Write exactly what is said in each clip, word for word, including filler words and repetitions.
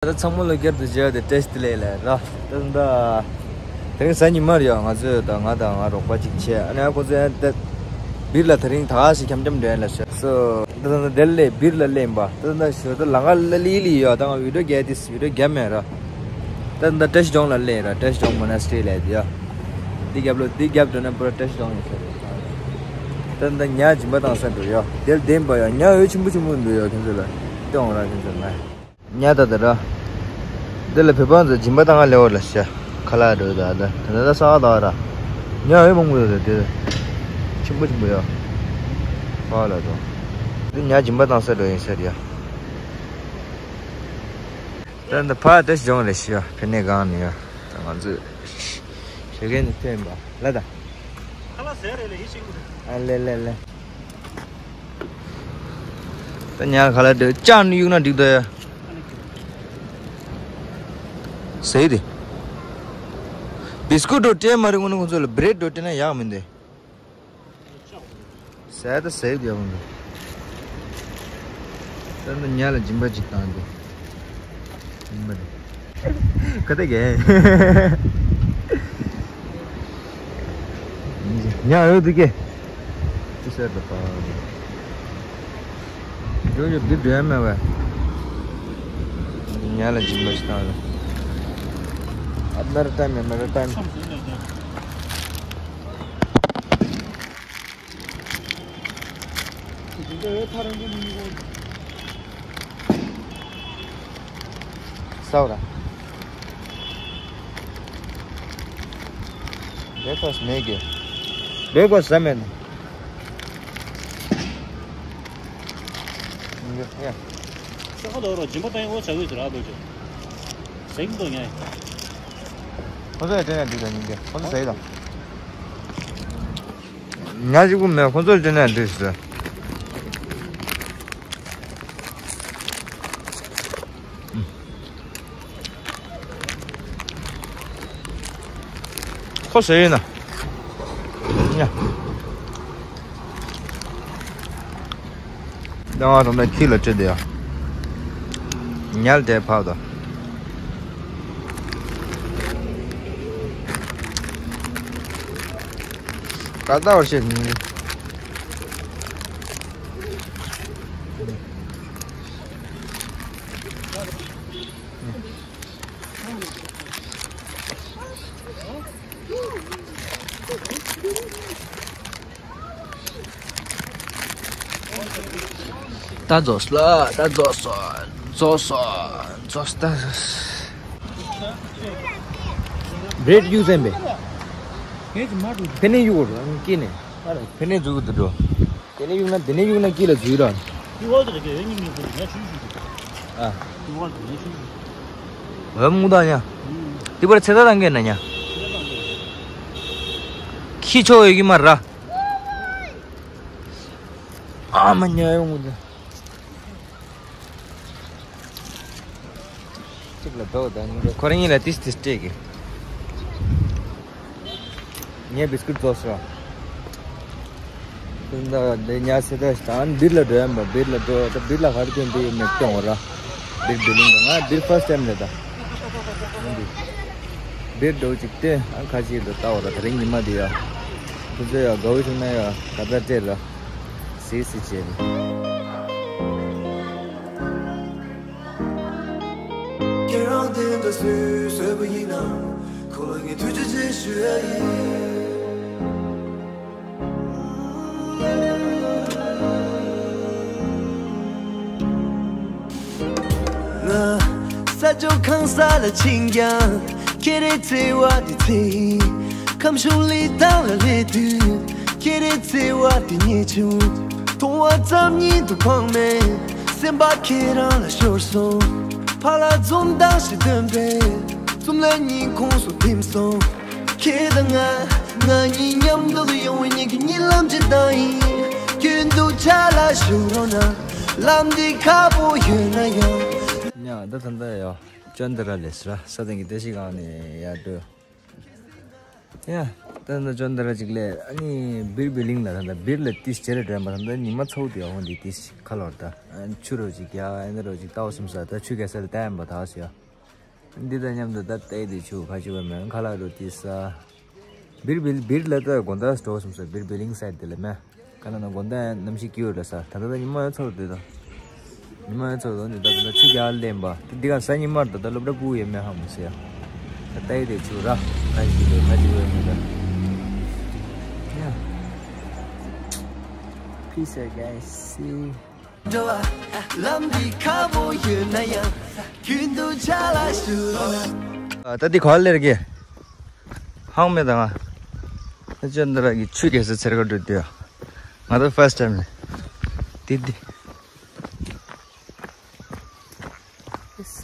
ད་ཚང་མ་ལ་བསྐྱར་དུ་མཇལ་བ་དེ་བཀྲ་ཤིས་བདེ་ལེགས་ལགས་ར། ད་ད་དེ་རིང་གཟའ་ཉི་མ་རེད་ཡ། ང་ཚོས་ད་ང་དང་ང་རོགས་པ་གཅིག་བྱས། ཨ་ནི་ཁོ་ཚོས་ད་སྦིར་ལ་དེ་རིང་ད་ག་ཞིག་འཁྱམ་འཁྱམ་འགྲོ་ཡ་ལ་ཤག་སོ། ད་ད་ད་དེ་ལས་སྦིར་ལ་སླེབས་པ། ད་ད་ཞོ་ད་ལང་ཀ་ལ་ལི་ལི་ཡོད། ད་ང་བི་ཌིའོ་རྒྱག་དེ་བི་ཌིའོ་རྒྱབ་མེད་ར། ད་ད་བཀྲ་ཤིས་ལྗོངས་ལ་སླེབས་ར། བཀྲ་ཤིས་ལྗོངས་མོ་ན་སི་ཊི་རི་ལབ་དེ་ཡ། འདི་རྒྱབ་ལོ་འདི་རྒྱབ་འགྲོ་ན་པུ་ར་བཀྲ་ཤིས་ལྗོངས་ཡིན་ཤག་ད་ད་ཉ་སྦྱིན་པ་བཏང་ས་འགྲོ་ཡ། དེ་ལ་བདེན་པ་ཡ། ཉ་འོད་ཆེན་པོ་ཆེན་པོ་འདུག་ཡ། ཁྱེད་ཚོ་ལ་སྟོན་ར། ཁྱེད་ཚོ་ལ། ཉ་ད་ད་ར། འདི་ལ་བོད་པ་ཚོ་སྦྱིན་པ་བཏང་ག་སླེབས་པ་ལ་ཤག་ཁ་ལག་འགྲོ་ད་ད་ད་ད་ས་ག་ད་ར། ཉ་འོད་མང་པོ་ཡོད་ད། དེ་ཆེན་པོ་ཆེན་པོ་ཡོད། ཕ་ལ་དོ། འདི་ཉ་སྦྱིན་པ་བཏང་ས་འགྲོ་ཡིན་ས་རེད་ཡ། ད་འདི་ཕ་བཀྲ་ཤིས་ལྗོངས་རེད་ཤག་ཕ་ནས་གང་ནས་ཡ། ད་ང་ཚོས་ཞོགས་ཀས་ནས་ཐོན་པ་ལ་ད། ཁ་ལག་ཟས་རེད་ལ་ཡིད་ཆེས་ཀྱི་རེད། ཨ་ལེ་ལེ་ལེ། ད་ཉ་ཁ་ལག་འདྲ་ཅག་ནི་གཡུག་ན་འགྲིག་ད་ཡ། ཟས་དེ། བིས་ཀུད་འགྲོ་སྤྲད་མ་རེད། དངོས་གནས་ཁོང་ཚོ་ལ་བྷི་རེཌ་འགྲོ་སྤྲད་ན་ཡག་མི་འདུག་ཟས་ད་ཟས་དེ་ཡག་མི་འདུག་ད་ནི་ཉ་ལ་སྦྱིན་པ་ཅིག་བཏང་དེ། ཁ་ཏ་གེ། ཉ་འོད་དུ་སྐྱེ། ཅི་ཟེར་དུ་པ། ཡོ་ཡོ་འདི་འདྲ་མེད་བས། ཉ་ལ་སྦྱིན་པ་ཞིག་བཏང་རེད། Another time, another time. ས་བ་ར། བྷེག་ཕ་སི་མེད་གི། བྷེག་ཕ་སི་ཟ་མེད་ནི། ཡ། ས་ཁ་དོ་རོ་སྦྱིན་པ་བཏང་ཡོ་བྱ་གི་ཟེར་ར་བོད་ཅོ། ཟེག་དོ་ཉ། ཁོ་ཚོ་ཡ་དྲན་ན་འགྲིག་ད་ཉིན་དེ་ཁོ་ཚོ་ཟེག་དང་། ཉ་གཅིག་པུ་མེད། ཁོ་ཚོར་སྤྲད་ན་འགྲིག་ཟེར། ཁོ་ཟེར་ཡིན་ན། ཉ། ང་རང་ལ་ཁྱི་ལ་སྤྲད་དེ་ཡ། ཉལ་དེ་ཕབ་དང་། ད་ལྟ་བར་བཤད་ནི། ད་རྫོགས་སོང་ལ། ད་རྫོགས་སོང་། རྫོགས་སོང་། རྫོགས་སོང་། ད་རྫོགས་སོང་། བྷི་རེཌ་གཡུག་ཟེར་བས། ཕེ་ནེ་གཡུག་རོ་ཀི་ནེ། ཕེ་ནེ་འཛུགས་འདུག་འགྲོ། དེ་ནས་གཡུག་ན་དེ་ནས་གཡུག་ན་ཀི་ལ་འཛུལ་ར། ཨ། འོ་མུ་ད་ཉ། དེ་པར་ཚེ་ད་དང་གན་ན་ཉ། ཁྱི་ཆོ་ཡོད་ཀྱི་མ་ར། ཨ་མ་ཉ་ཡོང་གི་འདུག་གཅིག་ལ་དོ་ད་ཉིན་ཁོ་རང་ཉིད་ལ་ཏིས་ཏིས་སྤྲད་གི། ངས་བིས་ཀུད་རྫོགས་སོང་། ད་འདི་ཉ་སེ་ད་ཞིག་དང་སྦིར་ལ་འགྲོ་ཡ་མ། སྦིར་ལ་འགྲོ་ད་སྦིར་ལ་ག་རེ་སྟོན་དུ་ཡོད་མེད་སྟོན་འོ་ར། སྦིར་བི་ལིང་དང་ང་སྦིར་ཕར་སི་ཊི་ཊེམ་རེད་ད། སྦིར་འགྲོ་ཅིག་སྟོན་ཨ་ཁ་ཅིག་ལ་ལྟ་འོ་ར། ད་རིང་ཉི་མ་འདི་ཡ། ཁོ་ཚོ་ཡ་དགའ་བོ་བྱུང་ན་ཡ་ད་ལྟ་སྤྲད་ར། སི་སི་བྱས་ནས། ཁྱེད་རང་དེ་འདྲ་སུས་བཟོས་པ་ཡིན་ནམ། ཁོ་ལ་ངས་ཐུགས་རྗེ་ཆེ་ཞུ་ཡ་ཡིན། ང་ས་ཕྱོགས་གང་ས་ལ་ཕྱིན་ཀྱང་། ཁྱེད་རའི་བརྩེ་བ་དེ་ཚེ་ཡིན། ཁམས་གཞུང་ལི་ཐང་ལ་སླེབས་དུས། ཁྱེད་རའི་བརྩེ་བ་དེ་རྙེད་བྱུང་། མཐོང་བ་ཙམ་ཉིད་དུ་ཕངས་མེད། སེམས་པ་ཁྱེད་རང་ལ་ཤོར་སོང་། ཕ་ལ་འཛུམ་མདངས་ཤིག་སྟོན་པས། འཛུམ་ལ་སྙིང་ཁོང་སུ་ཐིམ་སོང་། ཁྱེད་དང་ང་། ང་གཉིས་མཉམ་དུ་ཡོང་བའི་ཉིན་གྱི་གཉིད་ལམ་ཇི་ལྟར་ཡིན། རྒྱུན་དུ་ཆ་ལ་ཞུགས་རོགས་གནང་། ལམ་འདི་ཁག་པོ་ཡོད་ན་ཡང་། ཉ་ད་ད་ད་ཡོ། ཅོན་ཏ་ར་ལེ་སི་ར་ས་དང་གི་ཏེ་ཤི་གང་ནས་ཡ་འགྲོ། ཡ། ད་ ད་ནི་ཅོན་ཏ་ར་ཅིག་ལས་ཨ་ནི་བིར་བི་ལིང་ལ་ད་ལྟ་བིར་ལ་ཏིས་ཇེ་རེ་དྲན་པ་ད་ལྟ་ཉི་མ་ཚ་བོ་དེ་འོང་དེ་ཏིས་ཁ་ལོར་ད་ཆུ་རོ་ཅིག་ཡ་ཨ་ནི་རོ་ཅིག་ལྟ་བ་སེམས་ས་ད་ཆུ་རྒྱ་སར་ལྟ་ཡམ་པ་ད་སི་ཡ། འདི་དང་མཉམ་དུ་ད་ལྟའི་དེ་ཆུ་ཁ་ཆུ་བ་མེད་ཁ་ལག་རུ་ཏི་ས། བིར་བིལ་བིར་ལ་ད་དགོན་ད་སྤྲོ་སོང་ས་བིར་བིལ་ལིང་སའིད་དེ་ལ་མེད། ཁ་ན་ན་དགོན་ད་གནམ་གཤིས་སྐྱིད་པོ་རེད་ས་ད་ལྟ་ད་ཉི་མ་ཡང་ཚོར་དེ་ད། ཉི་མ་ཡང་ཚོར་དོ་འདི་ད་ད་ཆུ་རྒྱག་ལེན་པ་དེ་འདི་ག་ས་ཉི་མར་ད་ད་སློབ་གྲྭ་སྤུ་ཡེ་མེད་ཧ་མ་སི་ཡ། ད་ལྟའི་དེ་ཆུ་ར་ཁ་ཞིག་དེ་ཁ་ཅིག་བས་མེད་ད། ཡ། Peace, guys. See. འགྲོ་བ་ལམ་འདི་ཁ་བོ་ཡོད་ན་ཡང་རྒྱུན་དུ་ཆ་ལ་ཞུ་རོགས། ད་འདི་ག་ལེར་གི་ཧང་མེད་དང་ང་། ཅོན་ཏ་ར་གི་ཆུ་རྒྱག་ས་ཚེར་ཁ་འགྲོ་དུས་ང་ད་first time་ནས་འདི་འདི་ས་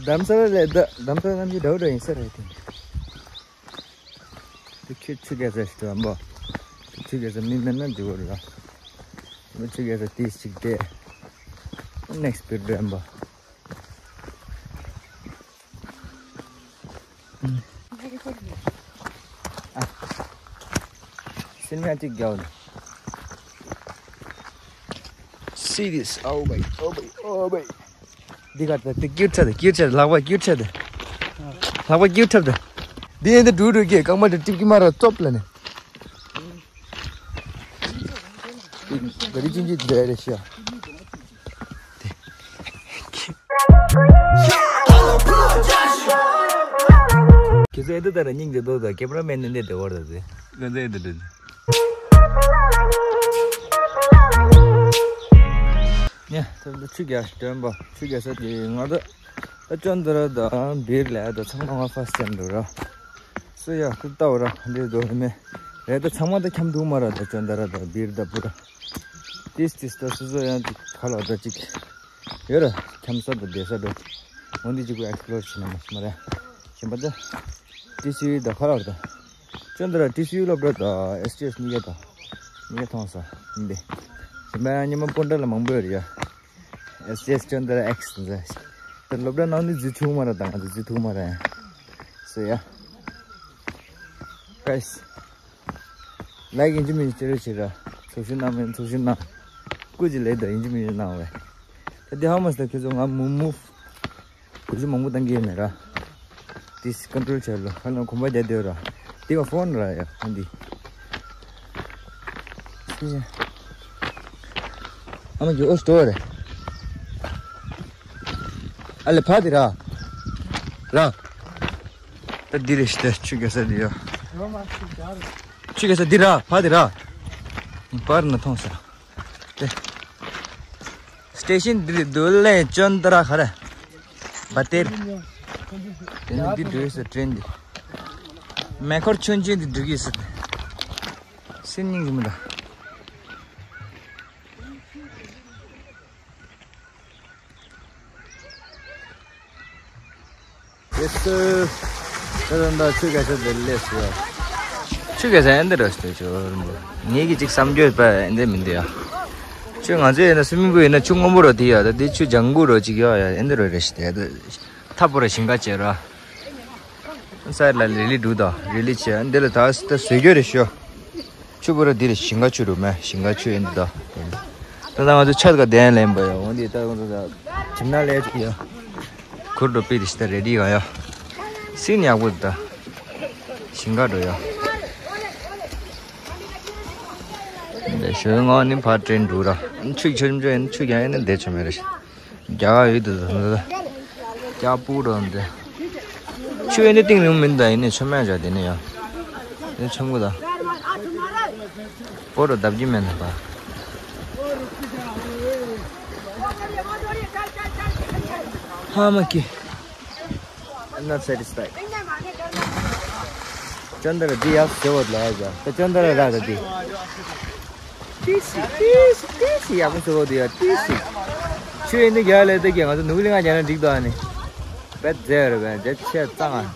དམ་ས་ར་ལས་ད་དམ་ས་ར་རྣམ་གྱི་འདྲ་བོ་འདྲ་ཡིན་ས་རེད་དེ། དེ་ཁྱོད་ཆུ་རྒྱག་ས་ཞིག་འགྲོ་འམ་པོ། དེ་ཆུ་རྒྱག་ས་མི་མེད་ན་འགྲིག་གོ་རེད་ལ། མི་ཆུ་རྒྱག་ས་དེ་ཞིག་དེ། next་བིར་འགྲོ་འམ་པོ། སེམས་ཡ་གཅིག་རྒྱག་ནས། See this, oh my, oh my, oh my. འདི་ག་ད་དེ་ཀིའུ་ཊི་ཆ་དེ་ཀིའུ་ཊི་ཆ་དེ་ལག་པ་ཀིའུ་ཊི་ཆ་དེ། ལག་པ་ཀིའུ་ཊི་ཆ་དེ། འདི་ཡིན་དེ་འགྲུལ་འགྲུལ་གྱི་རྐང་པ་དེ་ཀྲིབ་ཀྱི་མ་ར་ཙོབ་ལ་ནི། ག་རི་ཅིན་ཅི་དེ་རེད་ཤག་ཁྱེད་ཚོ་ཨེ་འདི་ལྟར་སྙིང་རྗེ་འདུག་ད་ཀེ་མ་ར་མེན་ནི་འདི་བདེ་བར་ད་ཟེ། ང་ཚོ་ཨེ་འདི་འདྲ། ཉེ་ད་ལྟ་ཆུ་རྒྱག་སྟོན་པ་ཆུ་རྒྱག་ས་དེ་ང་ད་ད་ཅོན་ཏ་ར་དང་བིར་ལ་ད་ཚང་མ་ང་first time་འགྲོ་ར། སུ་ཡ་ཁུག་ཏའོ་ར་འདི་འགྲོ་མེད་རེད་ད་ཚང་མ་ད་འཁྱམ་འདུག་མ་ར་ད་ཅོན་ཏ་ར་དང་བིར་ད་པུ་ར། ཏིས་ཏིས་ད་སུ་སུ་ཡང་ཅིག་ཁ་ལོ་ད་ཅིག་ཡོད་ར་འཁྱམ་ས་ད་བསྡད་ས་འགྲོ། འོན་ཏེ་ཅིག་པུ་explore་བྱེད་ན་མ་མ་ར། གཞན་པ་ད་ཏི་སི་ཡུ་ད་ཁ་ལོ་ད། ཅོན་ཏ་ར་ཊི་སི་ཡུ་སློབ་གྲྭ་དང་ཨེས་ཊི་ཨེས་གཉིས་ཀ་དང་། གཉིས་ཀ་མཐོང་ས་འདི། ཡིན་པ་ཡང་ཉི་མ་སྤུན་ཟླ་ལ་མང་པོ་ཡོད་རེད་ཡ། ཨེས་ཊི་ཨེས་ཅོན་ཏ་ར་ཨེགས་ཟེར། ད་སློབ་གྲྭ་ནང་ནི་འཛུལ་ཐུབ་མ་ར་དང་ང་ཚོ་འཛུལ་ཐུབ་མ་ར་ཡ། སོ་ཡ། Guys། ལའིག་ཡིན་གཅིག་མིན་གཅིག་ཅེར་བྱེད་ར། ཚོགས་ཞུགས་གནང་མིན་ཚོགས་ཞུགས་གནང་། སྐུ་མཁྱེན་ལེགས་དང་ཡིན་གཅིག་མིན་གཅིག་གནང་བས། ད་འདི་ཧ་མ་སི་ད་ཁྱོད་ཚོ་ང་མུ་མུ། གུ་ཅུ་མང་པོ་བཏང་གི་ཡོད་མེད་ར། This control་བྱས་ལོ་ཧ་ལམ་གོམ་པ་བརྒྱབ་བསྡད་ར། དེ་ག་ཕོན་ར་ཡ་ཧ་འདི། ཨ་མ་གི་ཨོ་སྟོ་རེད། ཨ་ལེ་ཕ་དེ་ར། ར། ད་འདི་རེད་ཤི་ད་ཆུ་རྒྱག་ས་འདི་ཡ། ཆུ་རྒྱག་ས་འདི་ར་ཕ་དེ་ར། པར་ན་མཐོང་ས། དེ། སི་ཊེ་ཤན་འདི་རེད་འདུག་ལེ་ཅོན་ཏ་ར་ཁ་ར། བ་ཏེར། དེ་ནི་འདི་འགྲོ་ས་ཊེན་འདི། མེ་འཁོར་ཆུང་ཆུང་འདི་འགྲོ་གི་ས། སེམས་སྙིང་རྗེ་མོ་ད། ཡེ་སི། ད་ད་ད་ཆུ་རྒྱག་ས་དེ་ལས་སུ་ཡ། ཆུ་རྒྱག་ས་ཨེ་འདི་ར་སྟེ་ཆུ་རིན་པོ། ངེད་ཀྱི་ཅིག་བསམ་རྒྱུ་པ་ཨེ་འདི་མི་འདུག་ཡ། ཆུ་ང་ཚོ་ཡིན་ན་སུ་མིང་པུལ་ཡིན་ན་ཆུ་སྔོན་པོ་རོ་དེ་ཡ་ད་དེ་ཆུ་ལྗང་གུ་རོ་ཅིག་ཡ་ཡ་ཨེ་འདི་རོ་རེ་ཞིག་དེ་ད་ཐབ་པོ་ར་ཞིང་ཁ་བྱེད་ར། སའིཌ་ལ་རི་ལི་འདུག་ད་རི་ལི་བྱེད་འདི་ལ་ད་ད་བཟོས་རྒྱུ་རེ་ཤོ། ཆུ་བུ་ར་འདི་རེད་ཞིང་ཁ་ཆུ་རུ་མེ་ཞིང་ཁ་ཆུ་ཡིན་འདི་ད། ད་ང་ཚོ་ཆ་ག་དན་ལེན་པ་ཡོ་འོན་ཏེ་ད་ང་ཚོ་ད་ཁྱིམ་ན་ལས་ཅིག་ཡོ། ཁུར་འགྲོ་པི་རི་ཤི་ད་རེ་ཌི་ག་ཡོ། སིན་ཡག་པོ་ད། ཞིང་ཁ་འགྲོ་ཡོ། འདི་ཞོལ་ངོ་ནི་ཕར་ཏྲེན་འགྲོ་ར། ཆུ་ཆུ་ཆུ་ཆུ་ཡང་ཡིན་ན་འདི་ཆུ་མེ་རེ་ཤི། རྒྱ་གར་ཡོད་དུ་དུ་དུ། རྒྱ་སྤུ་རོ་འདི། ཆུ་ཡོད་ནི་གཏིང་རིང་མིན་ད་ཡིན་ནི་ཆུ་མེད་བྱ་དེ་ནི་ཡང་། དེ་ཆུ་མགོ་ད། སྤོ་རོ་བརྡབ་རྒྱུ་མེད་ན་པ། ཧ་མ་ཀི། I'm not satisfied. ཅོན་ཏ་ར་འདི་ཡག་ཟེར་བ་ལ་ཡ་ད་ཅོན་ཏ་ར་ར་ད་འདི། ཏི་སི་ཏི་སི་ཏི་སི་ཡག་པོ་བཟོ་བ་འདུག་ཡ་ཏི་སི། ཆུ་ཡིན་འདི་རྒྱ་ལས་ད་གི་ང་ཚོ་ནུབ་གླིང་ང་རྒྱ་ན་འགྲིག་འདུག་ཨ་ནི། བེད་ཛེ་རེད་བེད་ཛེ་ཆེ་གཙང་ཨ།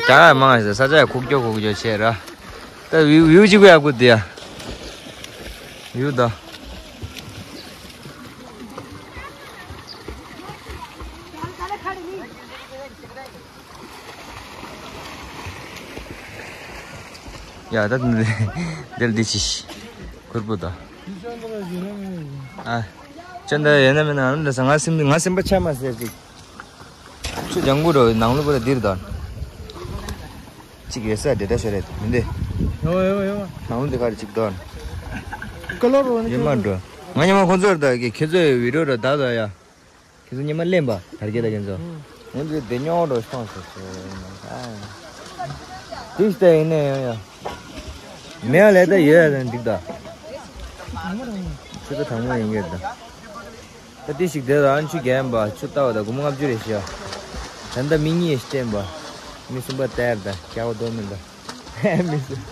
རྒྱ་མང་ས་ས་ཆ་ཡ་ཁུག་ཀྱོ་ཁུག་ཀྱོ་བྱས་ར། ད་བིའུ་བིའུ་གཅིག་པོ་ཡག་པོ་འདུག་ཡ། བིའུ་ད། ཡ་ད་འདི་འདི་ཅི་ཁུར་པོ་ད། ཨ་ཅོན་ད་ཡོད་ན་མེད་ན་ཨ་ནི་ལ་ས་ང་སེམས་ང་སེམས་པ་ཆགས་མ་ཟེར་ཅིག་ཆུ་ལྗང་གུ་རོ་ནང་ལོ་པོ་ལ་འདིར་ད། ཅིག་ཡོད་ས་འདྲེ་ད་ཤོར་རེད་མི་འདི། ཡོ་ཡོ་ཡོ། ནང་ལོ་འདི་ག་རེ་ཅིག་ད། ཀ་ལོ་རོ་ནི་ཡོད་མ་འགྲོ། ང་ཉི་མ་ཁོང་ཚོར་ད་གི་ཁྱེད་ཚོའི་བི་ཌིའོ་ར་ད་ད་ཡ། ཁྱེད་ཚོ་ཉི་མ་ལེན་པ་དར་རྒྱས་ད་ཁྱེད་ཚོ། ང་ཚོའི་བདེ་ཉོག་འགྲོ་སོང་ཟེར་ཟེར། དུས་ལྟ་ཡིན་ནས་ཡང་ཡང་། མེད་ལས་ད་ཡོད་ཡ་འགྲིག་ད། ཁྱེད་ཚོ་དྲང་མོ་ཡིན་གྱི་ད། ད་ཏི་ཞིག་དེ་ལ་ཨ་ཆུ་རྒྱན་པ་ཆུ་ལྟ་བ་ད་སྒོར་མོ་ལྔ་བཅུ་རེད་ཤག་ད་ལྟ་མི་གཉིས་བསྟན་པ། མི་གསུམ་པ་དེར་ད་སྐྱ་བོ་རྡོ་མི་འདུག་མི་གསུམ།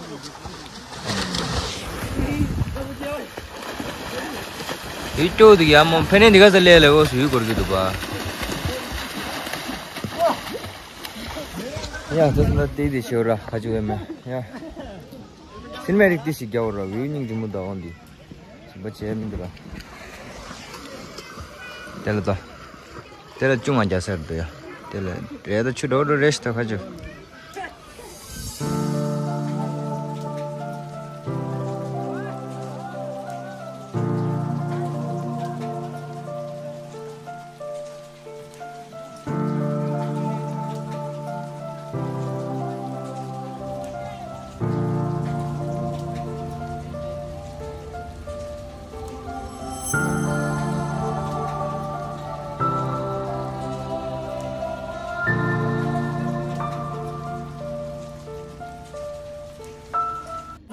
ཡུལ་སྐྱོ་འདུག་ཡ་མོ་ཕན་ནས་འདི་ག་ས་ལས་ལས་འོ་སུ་ཡུལ་སྐོར་གི་འདུག་པ། ཡ་ད་ད་ལྟ་ཏི་དེ་ཤོར་ར་ཁ་ཆུ་བས་མེད་ཡ། སིལ་མའི་རིགས་ཏི་ཞིག་རྒྱག་ར་བེའུ་སྙིང་རྗེ་མོ་ད་འོང་འདི། ཞིམ་པ་བྱས་མི་འདུག་ར། དེ་ལ་ད། དེ་ལ་ཅུང་ང་རྒྱ་སར་འདུག་ཡ། དེ་ལ་རེད་ད་ཆུ་འགྲོ་འགྲོ་རེ་ཞིག་ད་ཁ་ཆུ།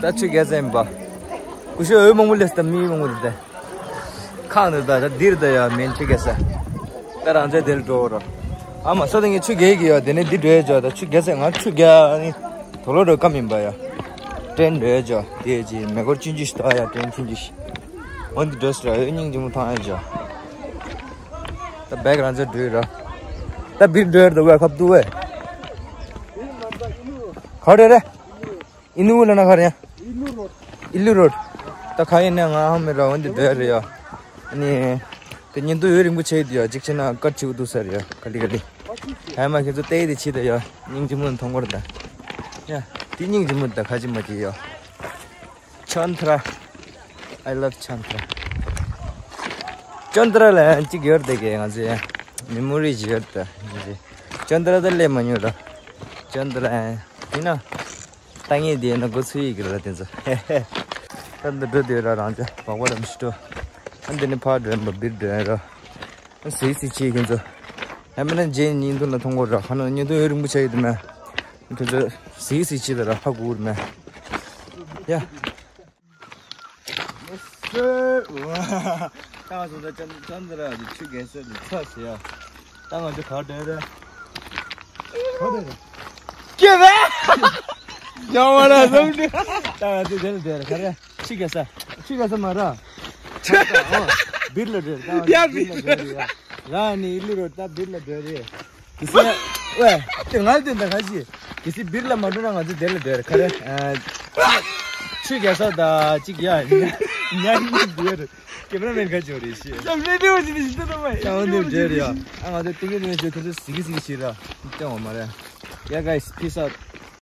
ད་ཆུ་རྒྱག་ས་ཡིན་པ། ཀུ་ཤུ་འོད་མང་པོ་སླེབས་ད་མི་མང་པོ་རེད་དེ། ཁག་འདི་ད་ད་འདིར་ད་ཡ་མིན་ཆུ་རྒྱག་ས། ད་རང་ཚོའི་དེར་འགྲོ་རོ། ཨ་མ་ས་དེ་ངས་ཆུ་རྒྱག་གི་ཡ་དེ་ནས་འདི་འགྲོ་ཡ་ཇོ་ད་ཆུ་རྒྱག་ས་ང་ཆུ་རྒྱག་ནི་དོ་ལོ་འགྲོ་ཀ་མིན་པ་ཡ། ཏྲེན་འགྲོ་ཡ་ཇོ་དེ་ཅི་མེ་འཁོར་ཆུང་ཆུང་ཞིག་ད་ཡ་ཏྲེན་ཆུང་ཆུང་ཞིག་འོན་ཏེ་འགྲོ་སི་ར་འོད་སྙིང་རྗེ་མོ་ཐང་ཡ་ཇོ། ད་བེག་རང་ཚོའི་འགྲོ་ཡི་རོ། ད་བིར་འགྲོ་ཡ་ར་ད་བེག་ཁབ་ཏུ་བས། ག་རེ་རེད། ཨི་ནུ་ལ་ན་ག་རེ་ཡ། ཨི་ལུ་རོད། ད་ག་ཡིན་ན་ང་ཧ་མི་ར་འོན་ཏེ་འདོད་རེད་ཡ། ཨ་ནི། དེ་ཉིན་དུ་ཡོད་རིང་པོ་ཆེ་ཡོད་ཡ་གཅིག་བྱས་ན་སྐར་ཆིག་འདུག་ས་རེད་ཡ་ག་ལི་ག་ལི། ཧ་མ་ཁྱེད་ཚོ་བལྟས་ཏེ་ཕྱིས་ད་ཡ་སྙིང་རྗེ་མོ་མཐོང་གོ་ར་ད། ཡ། དེ་སྙིང་རྗེ་མོ་ད་ཁ་ཅི་མ་ཅི་ཡ། ཅོན་ཏྲ། I love ཅོན་ཏྲ། ཅོན་ཏྲ་ལ་གཅིག་ཡོད་དེ་གས་ང་ཚོ་ཡ། མེ་མོ་རི་ཞིག་ཡོད་ད། ཅོན་ཏྲ་ད་ལས་མ་ཉོ་ར། ཅོན་ཏྲ་ཡིན་ན། ལྟ་ངན་དེ་ཡིན་ན་འགོ་ཚུགས་ཡི་གི་ར་དེ་ཚོ། ད་འདི་འགྲོ་དེ་ར་རང་ཅག་བག་པ་རམ་ཤི་ཏོ། ཨ་འདི་ནི་ཕར་འགྲོ་ཡིན་པ་བིར་འགྲོ་ཡིན་ར། སིག་སིག་ཆེ་ཁྱེད་ཚོ། ཡང་མིན་ན་རྗེས་ཉིན་ཐུང་ལ་མཐོང་གོ་ར་ཁ་ན་ཉིན་ཐུང་ཡོད་རིང་པོ་ཆགས་ཡོད་དུ་མེད། ཁྱེད་ཚོ་སིག་སིག་ཆེ་ད་ར་ཧ་གོ་ར་མེད། ཡ། ད་ང་ཚོ་ད་ཅན་ཅན་ད་ར་ཆུ་རྒྱག་ས་དེ་ཚ་ཟེར་ཡ། ད་ང་ཚོ་ག་འགྲོ་ར། ག་འགྲོ་ར། ཀྱེ་ར། ཡང་བ་ར་བཟང་འདི། ད་ང་ཚོ་དེ་ལ་འགྲོ་ར་ག་རེ། ཆུ་རྒྱག་ས། ཆུ་རྒྱག་ས་མ་ར། བིར་ལ་འགྲོ་ར། ད་ང་ཚོ་ཡ་བིར་ལ་འགྲོ་ར་ཡ། ར་ནི་ཨི་ལུ་རོ་ད་བིར་ལ་འགྲོ་ར། གི་སི་ཝེ། དེ་ང་དེ་འདྲ་ཁ་ཤི། གི་སི་བིར་ལ་མ་འགྲོ་ན་ང་ཚོ་དེ་ལ་འགྲོ་ར་ག་རེ། ཆུ་རྒྱག་ས་ད་ཅིག་ཡ། ཉ་ཉ་འདི་ར། ཀེ་མ་ར་མེན་ག་ཅོ་རེ་ཤི། ཡ་མེ་དེ་བ་ཅི་ནི་ཤི་ད་མ་ཡ། ད་འོ་འདི་འདྲ་རེད་ཡ། ཨ་ང་ཚོ་ཏིང་ངེ་འཛིན་ཅོ་ཁྱོད་ཚོ་སིག་སིག་ཤི་ར། ཅང་བ་མ་རེད། Yeah guys, peace out.